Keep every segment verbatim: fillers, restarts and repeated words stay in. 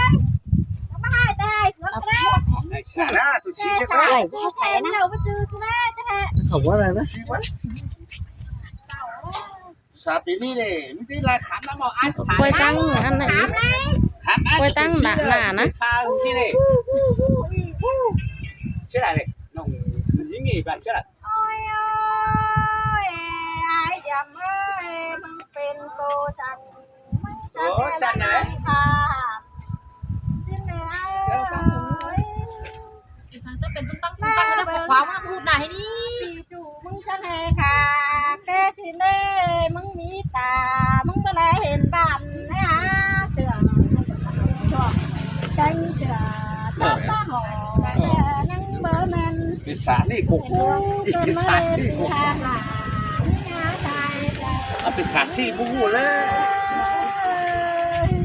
ơi. Nó mà hai tay, nó Ốc kìa. Mô thẻ. Ai, xả ra, tôi xin Xe chứ. Xả, Ôi, xe xe nó. Lẩu cái chữ xí lê, chứ hả? Không có này nữa. Xin quá. Sa pí ꞌnị ꞌnị, ꞌmí ꞌti lai khám ꞌnặm ꞌmo ꞌai sa Quay ꞌnị. Tăng ăn này. Khám ꞌnị. Khám ꞌnị Quay tăng ꞌnị nạ, nạ nạ. Sa ꞌnị ꞌnị. Chết lại này. Nông, những nghỉ bạn chết lại. Ôi ôi, ai dầm ơi, ꞌmứng pên tô săn, ꞌmứng Ủa, chăn chăn nhà đấy. Phạt. Xin lỗi ơi. Săn chắc pên tung tăng, tung tăng, nó khóa ꞌmứng hút nạ hay đi. Thì chủ ꞌmứng chắc hè khả, kê xin lê, ꞌmứng mí tả, ꞌmứng bá lai hên bản, nè hả, sửa, sửa, chanh sửa, chắp bá hỏ, nè, nắng bớ men. Pí sa ꞌnị ꞌcọ, pí sa ꞌnị ꞌcọ. Ơ, pí sa ꞌsị ꞌmứng ꞌhụ ꞌlế.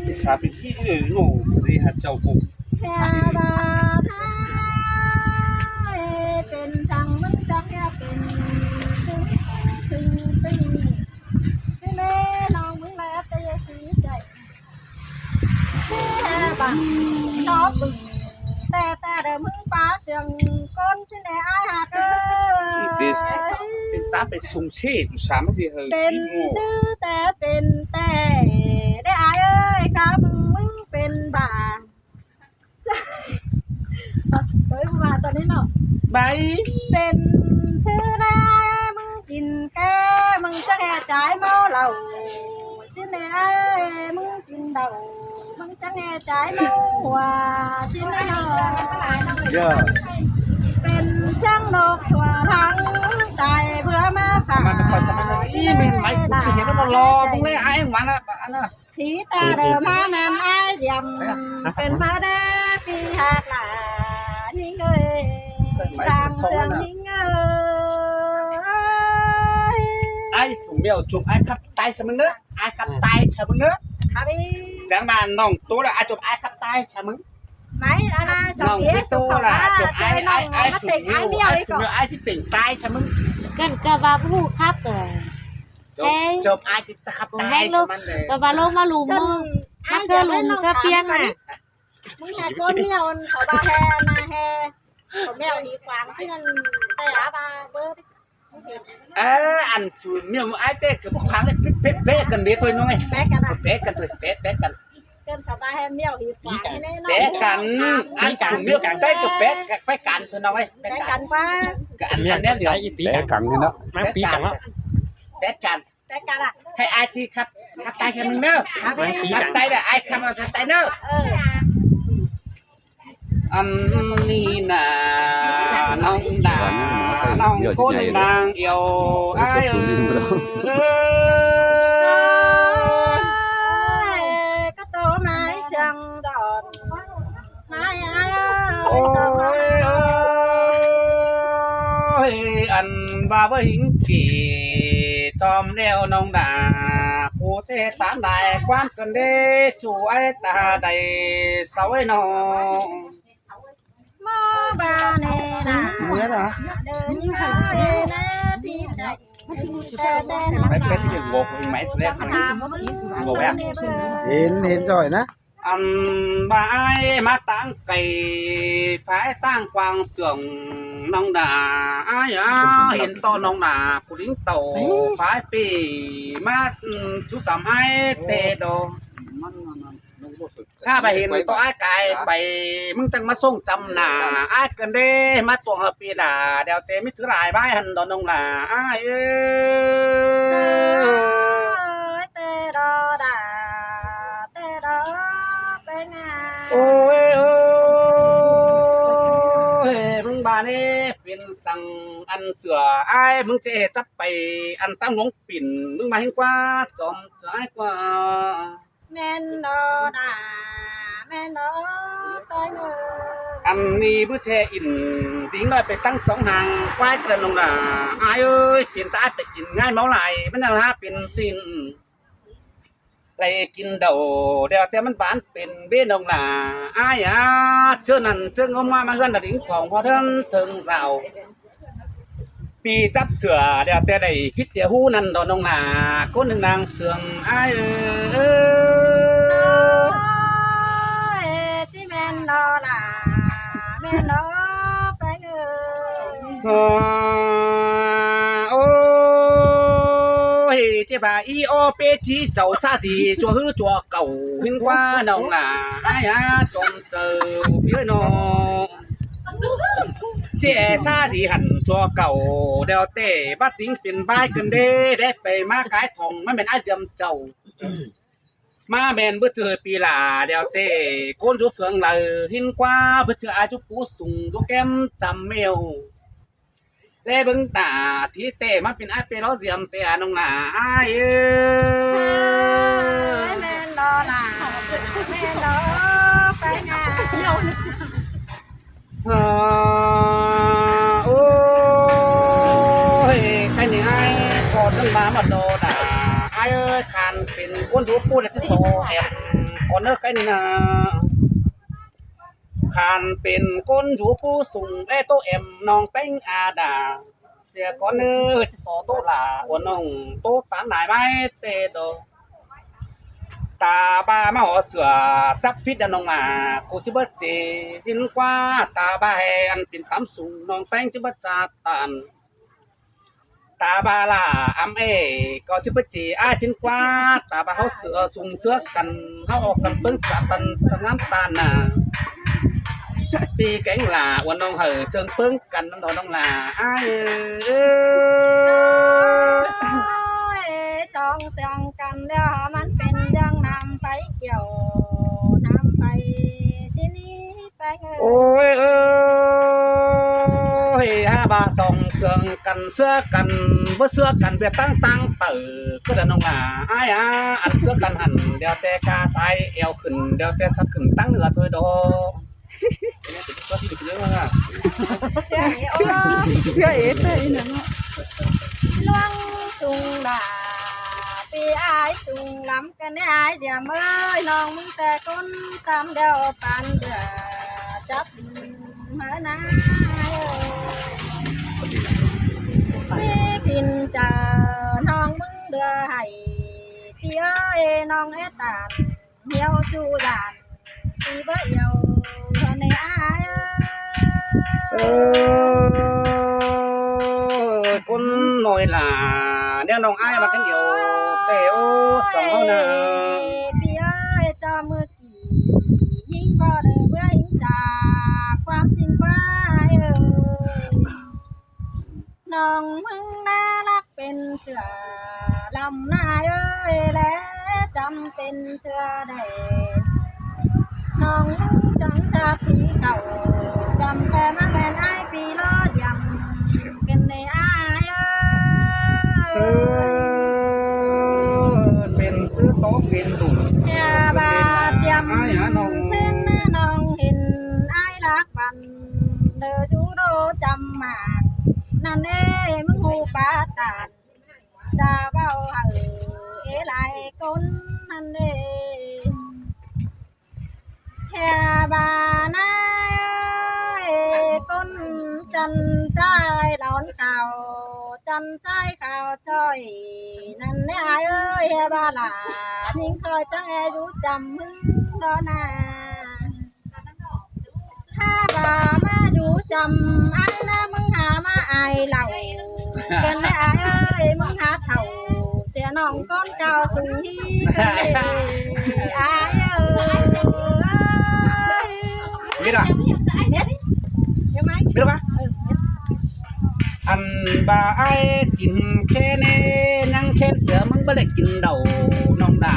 Pí sa pí ꞌhị ꞌnị ꞌnụ, ꞌcọ ꞌdị hả chảu ꞌcọ. Pên săng ꞌmứng chắc ꞌnị pên tưng, tưng, tưng. Thế nên nó ꞌmứng lai áp tê ꞌsị chạy. Thế bằng nó bừng. Tè, tè, đờ ꞌmứng pá siêng ꞌcốn chứ nè ai hả cơ. Pên, pên ta pên sung ꞌsị, ꞌtụ sam ꞌdị hơ Pên ꞌchí ꞌmô. Sư tè, pên tè. Đe ai ơi, khả ꞌmứng, ꞌmứng pên bả. Ôi, mà tao nên nó. Bái. Pên sư đe, ꞌmứng kin ké, ꞌmứng chắc hè chảu ꞌmo lảu. Xin lê ơi, ꞌmứng kin đảu, ꞌmứng chắc hè chảu ꞌmo hua. Xin lê nó. Dạ. Pên săng ꞌnộc thua lăng, tài bưa ꞌmá phả. Mà nó khỏi sao mà nó ý mình máy cũng chỉ hiện nó lo, cũng lấy ai mà nó, nó. Thì ta đờ má men ai dầm, pên má đe phi hạt lả, ꞌnhính ơi, Máy đang của sông sương à. ꞌNhính ơi. Ai phủ mèo chụp ai khắp tay sao mưng nữa, ai khắp tay sao mưng nữa. Khắp đi. Chẳng mà nòng tố là ai chụp ai khắp tay sao mưng. Máy, à, là sông Nòng kia cái sông tô khẩu là á, chụp ai, ai, ai, ai nó phủ tỉnh ai mèo, ai đi phủ cỏ. Mèo, ai thì tỉnh tay sao mưng. Cần cà va ꞌmá ꞌhụ khắp rồi. Chụp, Ê. Chụp ai thì khắp Cũng tay hên sao lô, mưng này. Cà va lô ꞌmá lùm mơ. Cần ai ꞌmá cà dám lùm lên cà lòng piêng khám này. Ơ, ăn phủ mèo ai tê cứ bốc khoang đấy, pét, pét, pét cần đấy thôi nó nghe. Pét cần à? Pét cần thôi, pét, pét cần. Cần sao ba hè mèo hí khoáng thế này nó. Pét cần, ăn phủ mèo cần tay tôi pét, pét cần thôi nó nghe. Pét cần quá. Cái ăn, ăn đấy liều. Pét cần thì nó. Pét cần. Pét cần. Pét cần à? Hay ai thì khắp, khắp tay cho mình nữa. Khắp tay là ai khắp, khắp tay nữa. Ăn ni nà nong đà nong khôn đang yêu ai ơi. Ôi, có tô mái sương đòn, mái ai ơi, sương đòn. Ôi, ôi, ăn ba với hính kỳ chom đeo nong đà, cô tê tán đài quan cần đê, chủ ai ta đài sáu ấy nong. Mơ ba nè nà. Mơ nà. Đờ như hơi nè, tí đè. Pét, pét thì đừng gộp, máy lét mà. Gộp em. Hên, hên giỏi nà. Ăn ba ai má táng cày, phái táng quang trưởng nong đà ai á, hên to nong đà, của lính tàu, phái pì, má, ừ, chú sắm ai tê đồ. Khả ꞌva hên tó ai cai pay, ꞌmứng chắng ꞌmá sông chăm nả, ai cơn đê ꞌmá tuông hơ pi đà, đeo tê mít thứ lai bái hăn đón nông là ai ơi. Ôi, tê đo đà, tê đo pê ngà. Ôi, ôi, ꞌmứng ba ꞌnị pên săng ăn sửa ai, ꞌmứng chê chắp pay ăn tăng luống pỉn, ꞌmứng ba hên ꞌquá, chom chái ꞌquá. Mến đó đà, mến đó tôi ngờ. Ăn ꞌnị báu ꞌchí ꞌnị, tỉng ꞌnọi pay ꞌtắng chóng hang ꞌquái ꞌcọ ꞌnọng nả. Ái ơi, pên ta ái pay kin ꞌngai máư lai, ꞌmắn ꞌnhắng hák pên ꞌsịn. Lai kin đảu, ꞌlẹo ꞌtẹ ꞌmắn bán pên bế ꞌnọng nả. Ái a, ꞌchớ ꞌnặn ꞌchớ ꞌngó ꞌmá ꞌmá ꞌhướn đa đính thỏng ꞌhọt ꞌhướn thơng dảo. ꞌPi chắp sửa, ꞌlẹo ꞌtẹ đảy khít sia ꞌhụ ꞌnặn đo ꞌnọng nả. ꞌCốn ꞌnưng ꞌnáng sương ái ơi. Ôi, ꞌchí ꞌmen đo nả, ꞌmen đo pay ơi. Ơ, ôi, ꞌchí ꞌva ꞌí ók pé ꞌchí chảu ꞌsá gì ꞌchua ꞌhứ ꞌchua cảu ꞌhịn ꞌquá ꞌnọng nả. Ái a, chom chaư ꞌpi ơi ꞌnọ. ꞌChí ꞌsá gì hẳn ꞌchua cảu, ꞌlẹo ꞌtẹ báu tỉng pên bái cơn đé, đé pay ꞌmá cai thỏng ꞌmá ꞌmen ái Diêm chảu. ꞌMá ꞌmen báu ꞌchư pi lả, ꞌlẹo ꞌtẹ ꞌcốn dú phướng đaư ꞌhịn ꞌquá báu ꞌchư ái dú pú sung dú kém chăm ꞌmẹo. Lé bớng tả thí ꞌtẹ ꞌmá pên ái pay ló Diêm ꞌtẹ ꞌnọng nả ái ơi. Ôi, ꞌmen đo nả, ꞌmen đo pay nả. Ơ, ôi, cái ꞌnị ái, ꞌcọ ꞌchớ ꞌva ꞌmá đo nả. Ái ơi, khan pên ꞌcốn dú pú ꞌlẹo ꞌchí so ẻm, ꞌcọ ꞌnớ cái ꞌnị nả. Khan pên ꞌcốn dú pú sung é ꞌtố ẻm ꞌnọng ꞌpéng a đả. Sia ꞌcọ ꞌnớ ꞌchí so ꞌtố lả, ua ꞌnọng ꞌtố tán nải ꞌmá ꞌtẹ đo. Ta ꞌva ꞌmá hảư sửa chắp phít đa ꞌnọng nả, ꞌcọ ꞌchí báu ꞌchí ꞌhịn ꞌquá, ta ꞌva hê ăn pên tắm sung ꞌnọng ꞌpéng ꞌchí báu ꞌchạ tản. Ta ꞌva lả ꞌmá ê, ꞌcọ ꞌchí báu ꞌchí ái ꞌhịn ꞌquá, ta ꞌva ꞌháu sửa sung sửa căn, ꞌháu ók căn ꞌpứng ꞌchạ tản, ꞌchạ ngắm tản nả. ꞌPi kéng lả ua ꞌnọng hảư ꞌchương ꞌpứng căn ꞌnặn đo ꞌnọng nả ái ơi. Ôi, song sương căn ꞌlẹo ꞌmắn pên ꞌlương ꞌnăm pay kiẻo, ꞌnăm pay ꞌsịn ꞌnị pay ơi. Ôi ơi, hák ꞌva song sương căn sửa căn, báu sửa căn ꞌviạk ꞌtáng ꞌtáng tảu, ꞌcọ đa ꞌnọng nả ái a, ăn sửa căn hẳn, ꞌlẹo ꞌtẹ ca sai eo khửn, ꞌlẹo ꞌtẹ sắt khửn ꞌtáng ꞌnưa thôi đo. Sửa ê, sửa ê ꞌtẹ ꞌnị nả. ꞌLuống sung lả, ꞌpi ái sung lắm, căn ꞌnị ái Diêm ơi, ꞌnọng ꞌmứng ꞌtẹ ꞌcốn tăm đeo păn đưa, chắp ꞌmá nả ơi. ꞌChí kin chaư ꞌnọng ꞌmứng đưa hảy, ꞌpi ơi, ꞌnọng é tản. Hiếu chu dản, ꞌpi báu hiếu, ꞌlẹo ꞌnị ái ơi. Sơ, ꞌcốn ꞌnọi lả, ꞌnéo ꞌnọng ái ꞌva căn hiếu, ꞌtẹ ố, song ꞌháu nả. Ôi, ꞌpi ơi, ꞌchọ ꞌmự kỉ, ꞌhịng ꞌpo đảy báu ꞌhịng chả, ꞌquám ꞌsịn ꞌquá ái ơi. ꞌNọng ꞌmứng ꞌná lắc pên sửa lăm nả ơi, ꞌlé chăm pên sửa đảy. ꞌNọng ꞌmứng chắng sat ꞌpi cảu, chăm ꞌtẹ ꞌmá ꞌmen ái ꞌpi ló Diêm, ken ꞌnị ái ơi. Sư pên sư tó pên đủ. ꞌHẹ ꞌva Diêm ái hả ꞌnọng? ꞌSịn ꞌnọng ꞌhịn ái lắc băn, đơ dú đô chăm mả. ꞌNặn ê ꞌmứng ꞌhụ pá tản, chả ꞌvạu hảư ê lai ꞌcốn ꞌnặn ê. ꞌHẹ ꞌva ꞌná ơi, ꞌcốn chăn ꞌchái lón khảu, chăn ꞌchái khảu ꞌchoi. ꞌNặn ê ái ơi, ꞌhẹ ꞌva lả, ꞌnhính khỏi chắng é dú chăm ꞌmứng đó nả. Hák ꞌva ꞌmá dú chăm ái ꞌná ꞌmứng hák ꞌmá ải lảu. Căn ꞌnị ái ơi, ꞌmứng hák thảu, sia ꞌnọng ꞌcốn cao sung ꞌhí căn ꞌnị ái ơi. Biết à? Biết. Biết không bác? Ăn ꞌva ái kin ꞌkhén ê, ꞌnhắng ꞌkhén sia ꞌmứng báu đảy kin đảu ꞌnọng đa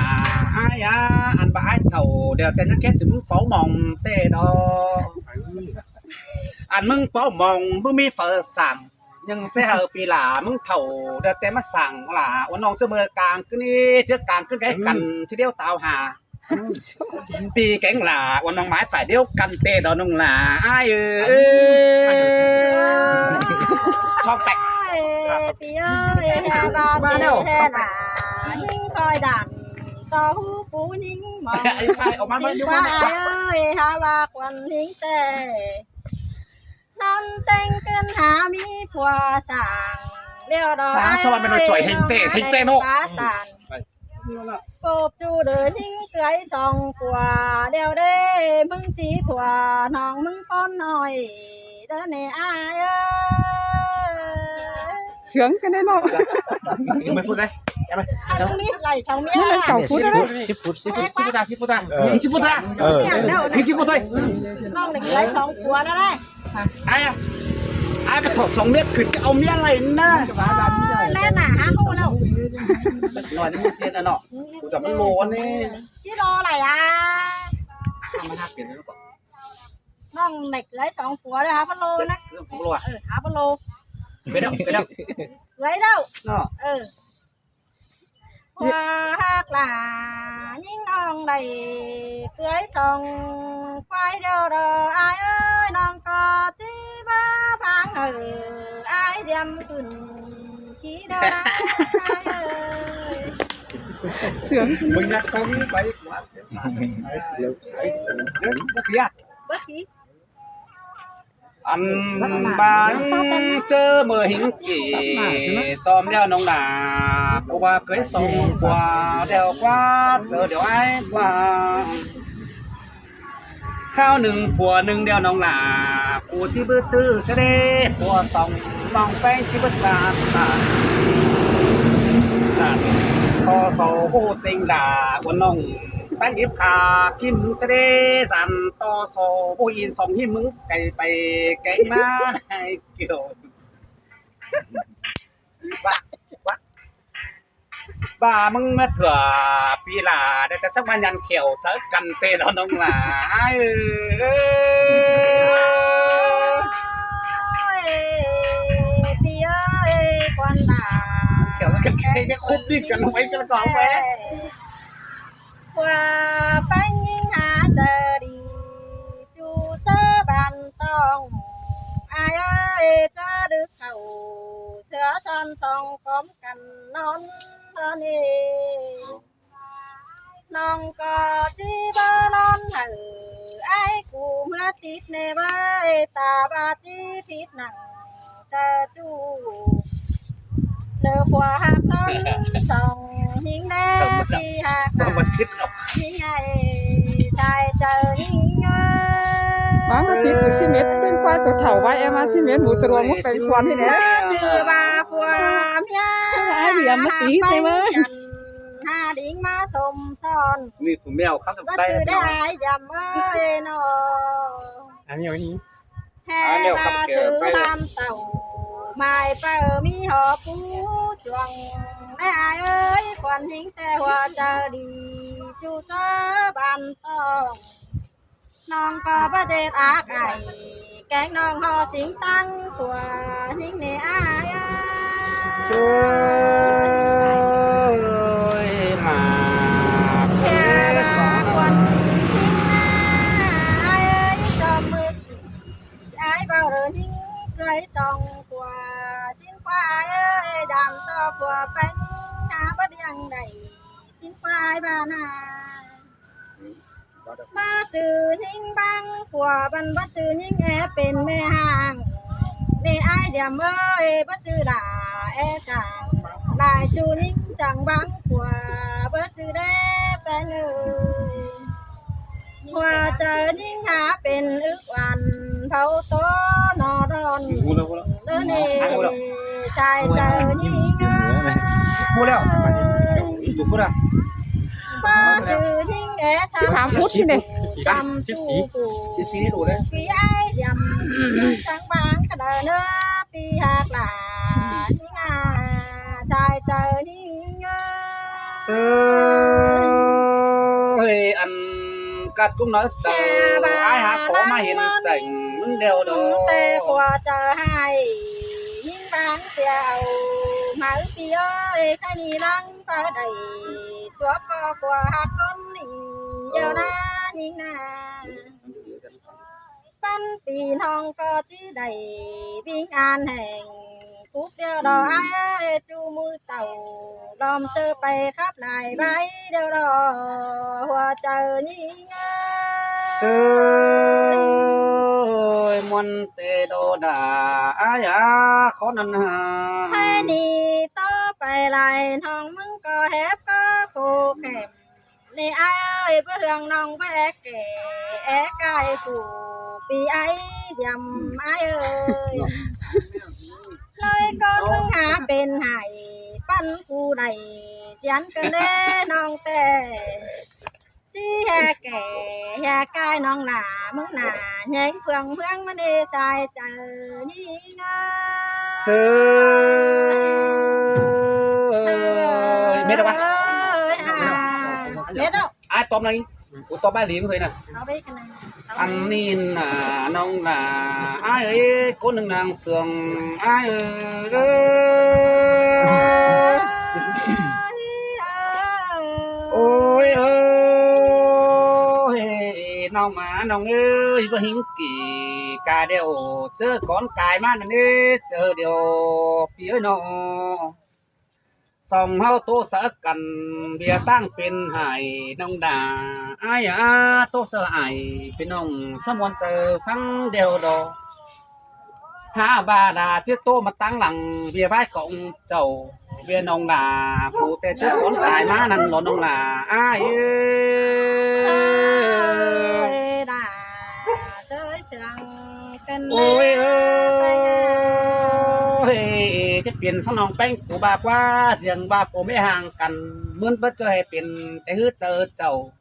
ái a. Ăn ꞌva ái thảu, ꞌlẹo ꞌtẹ ꞌnhắng ꞌkhén sia ꞌmứng pháu mong ꞌtẹ đó. Ăn ꞌmứng pháu mong ꞌmứng ꞌmí phaư sam, ꞌnhắng ꞌsớ hảư ꞌpi lả ꞌmứng thảu, ꞌlẹo ꞌtẹ ꞌmá sảng lả, ua ꞌnọng ꞌchớ ꞌmưa cang ꞌcứn ê, ꞌchớ cang ꞌcứn cái căn, ꞌchớ điêu táo hả. Pi kéng lả, uôn ꞌnọng ꞌmái phải điêu căn ꞌtẹ đó ꞌnọng lả. Ai ơi. Song tẹt. Ơi, pi ơi, ha ba ꞌtẹ ha lả. ꞌNhính khỏi đản, ꞌto hú pú ꞌnhính mong. Ai, phải, ꞌo ꞌmắn ꞌmắn điêu ꞌmắn. Ai ơi, ha ba khuôn ꞌnhính ꞌtẹ. ꞌNón ꞌtếng ꞌcứn ha ꞌmí phua sảng, ꞌlẹo đó. Hả, sao mà mày nói ai chửi ơi, hình tệ, ꞌnọng hình tệ ai nó. Phá tản. Cộp ꞌchu đới ꞌnhính cưới song phua, ꞌlẹo đé ꞌmứng ꞌchí phua, ꞌnọng ꞌmứng ꞌcốn ꞌnọi, đớ ꞌnị ai ơi. Sướng cái đấy nó. Mười phút đấy. Em ơi. Ăn mít lảy sóng mía. Mít lảy sóng phút đấy. Sip phút, sip phút, sip phút ta, sip phút ta. Ờ. Sip phút ta. Ờ. Mía đâu này. Sip phút thôi. ꞌNọng đảy lảy sóng phua đó đấy. Ai à? Ai ꞌmá thỏ sóng mía cứ chứ au mía lảy ꞌnớ. Ờ, lên nả há hô đâu. Nói đến mía chết nó. Cô chả biết lố ꞌnị. Chứ lố lảy à. À, mà hát tiếng nó bảo. ꞌNọng đảy lảy sóng phua đó hả, bát lô nè. Sóng phua à? Ừ, hả, bát lô. Cái đâu, cái đâu? Lấy đâu? Nó. Ừ. Phua ꞌhặc lả ꞌnhính ꞌnọng đảy cưới song quái điêu đó ai ơi, ꞌnọng ꞌcọ ꞌchí bá phang hảư ai điêm cửn khí đó ai ơi. Sướng. Mình nhắc có cái bài của bác. Bác khí à? Bác khí. Ăn ba ꞌchớ ꞌmưa ꞌhính kỉ ꞌtóm ꞌlẹo ꞌnọng lả, cô ba cưới song phua ꞌlẹo ꞌquá, ꞌchớ điêu ai ꞌquá. Kháo ꞌnưng phua ꞌnưng ꞌlẹo ꞌnọng lả, cô ꞌchí bứt ꞌtứ ꞌsớ đé, phua song ꞌnọng ꞌpéng ꞌchí bứt ꞌtan ꞌtan. ꞌTo so ꞌhụ ꞌtếng lả, uôn ꞌnọng ꞌpéng íp khả ꞌkim ꞌsớ đé, dản ꞌto so ꞌhụ in song ꞌhím ꞌmứng cay pay kéng ꞌmá ꞌnị ai kiêu. Bác, bác. Ba ꞌmứng ꞌmá thửa pi lả, đảy ta sắc ꞌmá nhăn khẻo sáư căn ꞌtẹ đó ꞌnọng lả. Ai ơi. Ôi, pi ơi, con lả. Khẻo căn ꞌtẹ cái khúc đi căn ꞌmá cái con bé. Phua ꞌpéng ꞌnhính hả ꞌchớ đi, ꞌchu ꞌchớ ban tong. Ai ơi, ꞌchớ đứk khảu, sứa son song cóm căn ꞌnón ꞌnón ê. ꞌNọng ꞌcọ ꞌchí báu ꞌnón hảư ai cu ꞌmứa tít ꞌnị ꞌvới, ta ba ꞌchí tít nẳng ꞌchớ ꞌchu. Lơ phua ꞌhặc ꞌnón song ꞌnhính ꞌnị, pi ꞌhặc ꞌnhính ai, sai ꞌchớ ꞌnhính ơi. Báng ꞌmá tít ꞌchu ꞌchí mết ꞌpéng ꞌquá tô thảu ꞌvạy, em ꞌmá ꞌchí mết mú tô ꞌluống mú ꞌpéng khuôn ꞌnị ꞌnẹ. ꞌChư ba phua ꞌmía ai đi ꞌmá tít ꞌnị ꞌvới. Hả đính ꞌmá sôm son. ꞌNị phủ meo khắp báu ꞌchư đảy ai dăm ơi nó. Ăn nhiều ꞌnị. Hê ba sư tam tảu mai pơ ꞌmí hó pú chuông. Đảy ai ơi, khuôn ꞌhính ꞌtẹ hua ꞌchớ đi, ꞌchu ꞌchớ ban tong. ꞌNọng ꞌcọ báu đét ác ai, kéng ꞌnọng hó sính tăng tua ꞌnhính ꞌnị ai ơi. Sư ơi mà. Hê ba khuôn ꞌhính ꞌnị ai ơi, ꞌchọ ꞌmự ai báu đảy ꞌhính cưới song phua, sính phua ai ơi, đăm ꞌto phua ꞌpéng hả báu đảy ꞌdặng đảy, sính phua ai ba na. Báu ꞌchư ꞌnhính báng phua, băn báu ꞌchư ꞌnhính é pên ꞌme ꞌháng. ꞌNị ai điêm ơi, báu ꞌchư lả é sảng. Lai ꞌchu ꞌnhính chắng báng phua, báu ꞌchư đé ꞌpéng ơi. Hua ꞌchớ ꞌnhính hả pên ứk oăn, pháo tố nó đón. Đớ ꞌnị sai ꞌchớ ꞌnhính ơi. Mua lẹo. Đủ phút à? Báu ꞌchư ꞌnhính é sắm. Tám phút ꞌchí ꞌnị. Sắm su phủ. Xí, xí đủ đấy. Pí ai điêm. Chắng báng cả đời nữa, pí ꞌhặc lả ꞌnhính à. Sai ꞌchớ ꞌnhính ơi. Sư ơi, ăn cắt cũng nói tàu. Ai hả khó mà hiện chảnh đeo đó. Tê khua ꞌchớ hai. ꞌNhính báng sia au. Máư pí ơi, khai ni lăng pá đảy. Chúa có khua ꞌhặc con ꞌnị. Điêu ꞌná ꞌnhính ꞌná, ꞌpắn ꞌpi ꞌnọng ꞌcọ ꞌchí đảy bình an hẻng phúc điêu đó ai ơi. Chu mui tảu lom ꞌchớ pay khắp lai ꞌvạy điêu đó hua chaư ꞌnhính ꞌná. ꞌSứ ơi, ꞌmuôn ꞌtẹ đó đa ai a, khó ꞌnặn ha. Hảư ꞌnị ꞌtố pay lai ꞌnọng ꞌmứng ꞌcọ hép ꞌcọ khô khẻm. ꞌNị ai ơi, báu ꞌhướng ꞌnọng báu é kẻ é cai phủ ꞌpi ai diêm ai ơi. ꞌLới ꞌcốn ꞌmứng hả pên hảy ꞌpắn phủ đảy chiến căn đế ꞌnọng ꞌtẹ. ꞌChí hả kẻ hả cai ꞌnọng lả ꞌmứng nả nhhéng phượng ꞌmướng ꞌmắn ê sai chaư ꞌnhính ꞌná. ꞌSứ ơi, mết ꞌlẹo ꞌva? Ơi, à, mết ꞌlẹo. Ai tóm ꞌnị, ú tóm bái lim thôi nả. Tóm bái căn ꞌnị. Ăn ꞌnị nả ꞌnọng nả ai ơi, ꞌcốn ꞌnưng ꞌnáng sương ai ơi. Ôi ơi, ꞌnọng ꞌmá ꞌnọng ơi, báu ꞌhính kỉ ca điêu ꞌchớ cón cai ꞌmá ꞌnặn ế, chaư điêu ꞌpi ơi ꞌnọ. Song ꞌháu ꞌtố sáư căn, ꞌviạk ꞌtáng pên hảy ꞌnọng đa ai a, ꞌtố sáư hảy pên ꞌnọng ꞌsá ꞌmuôn chaư ꞌphắng điêu đó. Hả ꞌva đa ꞌchí ꞌtố ꞌmá ꞌtáng lăng ꞌviạk ꞌvái khong chảu, ꞌviạk ꞌnọng đa phủ ꞌtẹ ꞌchớ cón cai ꞌmá ꞌnặn lo ꞌnọng đa ai ơi. Ơi, đa sới sương căn ôi ơi, ơi, ꞌchí pên ꞌsướng ꞌnọng ꞌpéng phủ ꞌva ꞌquá, siêng ꞌva phủ ꞌmí hang căn, ꞌmướn báu ꞌchớ hê pên té ꞌhứ chaư chảu.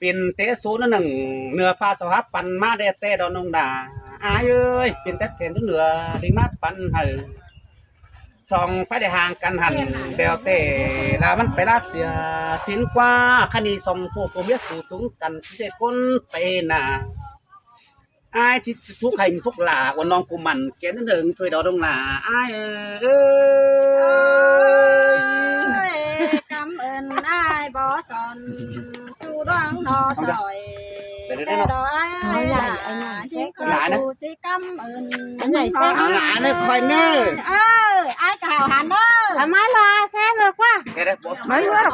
Pên té số ꞌnớ ꞌnưng, nưa ꞌphạ so hắp păn ꞌmá đé ꞌtẹ đó ꞌnọng đa ai ơi, pên té khen ꞌtứ nưa đi ꞌmá păn hảư. Song ꞌphái đảy hang căn hẳn, bẻo ꞌtẹ ꞌla ꞌmắn pay ꞌlạ sia sín ꞌquá, ꞌkhạy ꞌnị song phủ phủ miết phủ chúng căn ꞌchí ꞌdệt ꞌcốn pay nả. Ai ꞌchí thúc hanh phúc lả, uôn ꞌnọng ꞌcú mẳn kén ꞌnớ ꞌnưng thôi đó ꞌnọng đa ai ơi. Ơi, cảm ơn ai bó son chu đoán nó thôi. Để đó ai. Ai nhảy, ai nhảy. Chính khỏi chu chỉ cảm ơn. Ai nhảy nó. Hảo lả ꞌnớ khỏi ꞌnớ. Ơ, ai cả hảo hẳn ꞌnớ. Hả, ꞌmá lo xe mưa ꞌquá. Cái đấy, boss. Ꞌmá lo.